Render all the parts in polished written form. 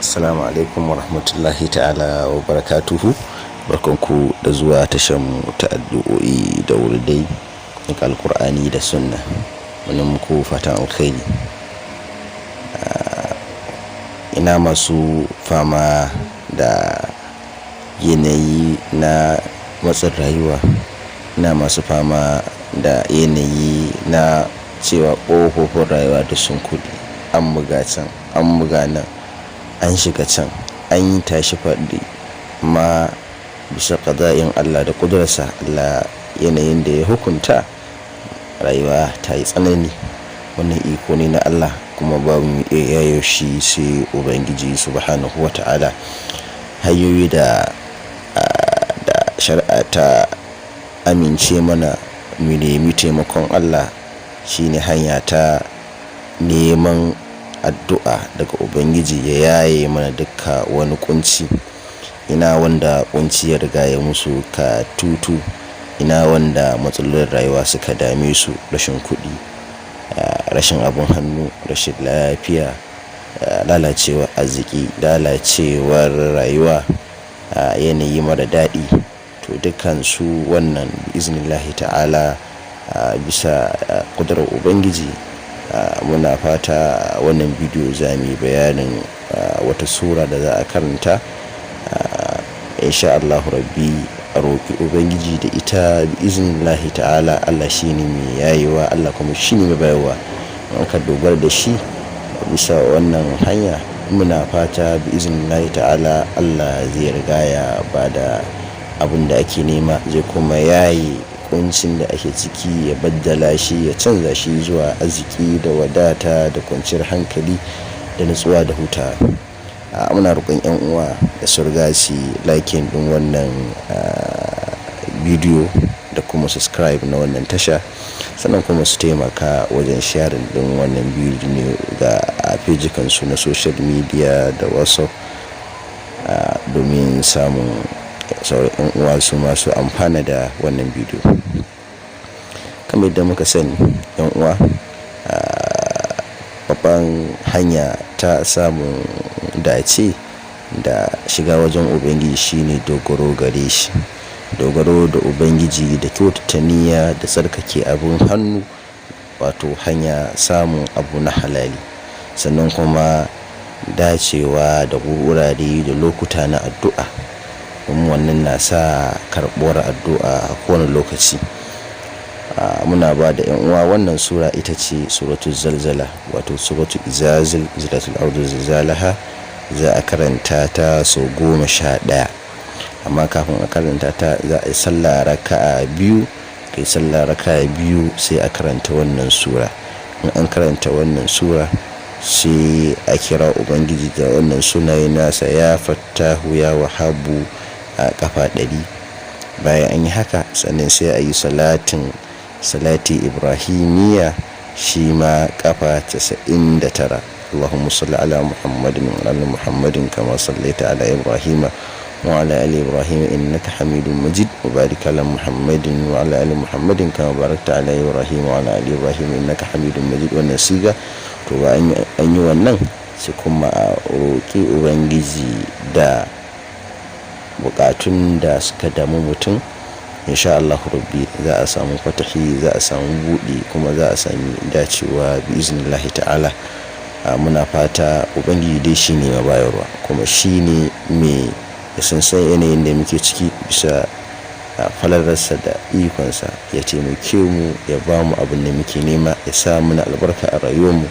Assalamu alaikum wa rahmatullahi ta'ala wa barakatuhu. Barkanku da zuwa tashar mu ta addu'o'i da wurdai daga Alkur'ani da Sunna. Muna muku fatan alkhairi. Ina masu fama da yanayi na matsin rayuwa, ina masu fama da yanayi na cewa ƙofofin rayuwa da sun kuɗi, an buga can, an buga nan, an shiga can, an yi tashi faɗi, amma bisa ƙada'in Allah da ƙudurarsa, Allah yanayin da ya hukunta, rayuwa ta yi tsanani. Wannan iko ne na Allah, kuma babu mu iya yayo shi sai Ubangiji Subhanahu wa Ta'ala. Hanyoyi da shari'a ta amince mana mu nemi taimakon Allah shine hanya ta neman addu'a daga Ubangiji ya yaye mana dukka wani ƙunci. Ina wanda ƙunci ya riga ya musu ka tutu, ina wanda matsalolin rayuwa suka dame su, rashin kuɗi, rashin abin hannu, rashin lafiya, lalacewar arziki, lalacewar rayuwa, yanayi mara daɗi. To, dukkansu wannan, bi'iznillahi ta'ala, bisa ƙudurar Ubangiji, muna fata wannan bidiyo za mu yi bayanin wata sura da za a karanta, insha Allahu Rabbi, a roƙi Ubangiji da ita. Bi'iznillahi ta'ala, Allah shine mai yayewa, Allah kuma shine mai bayarwa. In ka dogara da shi bisa wannan hanya, muna fata bi'iznillahi ta'ala Allah zai riga ya bada abin da ake nema, zai kuma yaye ƙuncin da ake ciki, ya baddala shi, ya canza shi zuwa arziki da wadata da kwanciyar hankali da natsuwa da hutawa. Muna roƙon 'yan uwa da su riga su liking ɗin wannan bidiyo da kuma subscribe na wannan tasha, sannan kuma su taimaka wajen sharing ɗin wannan bidiyo ga fejikansu na social media da WhatsApp, domin samun sauran 'yan uwa su masu amfana da wannan bidiyo. Kamar yadda muka sani, 'yan uwa, babban hanya ta samun dace da shiga wajen Ubangiji shine dogaro gare shi, dogaro da Ubangiji da kyautata niyya da tsarkake abin hannu, wato hanya samun abu na halali, sannan kuma dacewa da wurare da lokuta na addu'a, domin wannan na sa karɓuwar addu'a a kowane lokaci. Muna ba da 'yan uwa wannan sura, ita ce Suratu Zalzala, wato Suratu Iza Zulzilatil Ardu Zilzalaha. Za a karanta ta sau 11, amma kafin a karanta ta za a yi sallah raka'a biyu. Kai sallah raka'a biyu, sai a karanta wannan sura. In an karanta wannan sura, sai a kira Ubangiji da wannan sunaye nasa, Ya Fattahu, Ya Wahabu, a kafa 100. Bayan an yi haka, sannan sai a yi salati Ibrahimiya, shi ma kafa 99: Allahumma salli ala Muhammadin wa ala Muhammadin kama sallaita ala Ibrahim wa ala ali Ibrahim innaka Hamidum Majid, wa barik ala Muhammadin wa ala ali Muhammadin kama barakta ala Ibrahim wa ala ali Ibrahim innaka Hamidum Majid. Wannan siga. To, ba an yi wannan, sai kuma a roƙi Ubangiji da bukatun da suka damu mutum. Insha Allah Rabbi, za a samu fatahi, za a samu buɗi, kuma za a sami dacewa bi iznillahi ta'ala. Muna fata Ubangiji dai shine mai bayarwa, kuma shine mai san yanayin da muke ciki, bisa falalarsa da ikonsa ya taimake mu, ya ba mu abin da muke nema, ya sa muna albarka a rayuwarmu.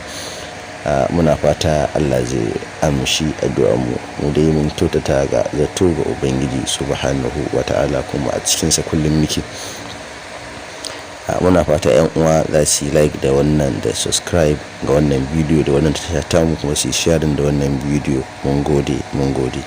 Muna fata Allah zai amshi addu'ar mu. Mu dai mun kyautata ga zato ga Ubangiji Subhanahu wa Ta'ala, kuma a cikinsa kullum muke. Muna fata 'yan uwa za su yi like da wannan da subscribe ga wannan bidiyo da wannan tasha tamu, kuma su yi sharing da wannan bidiyo. Mun gode, mun gode.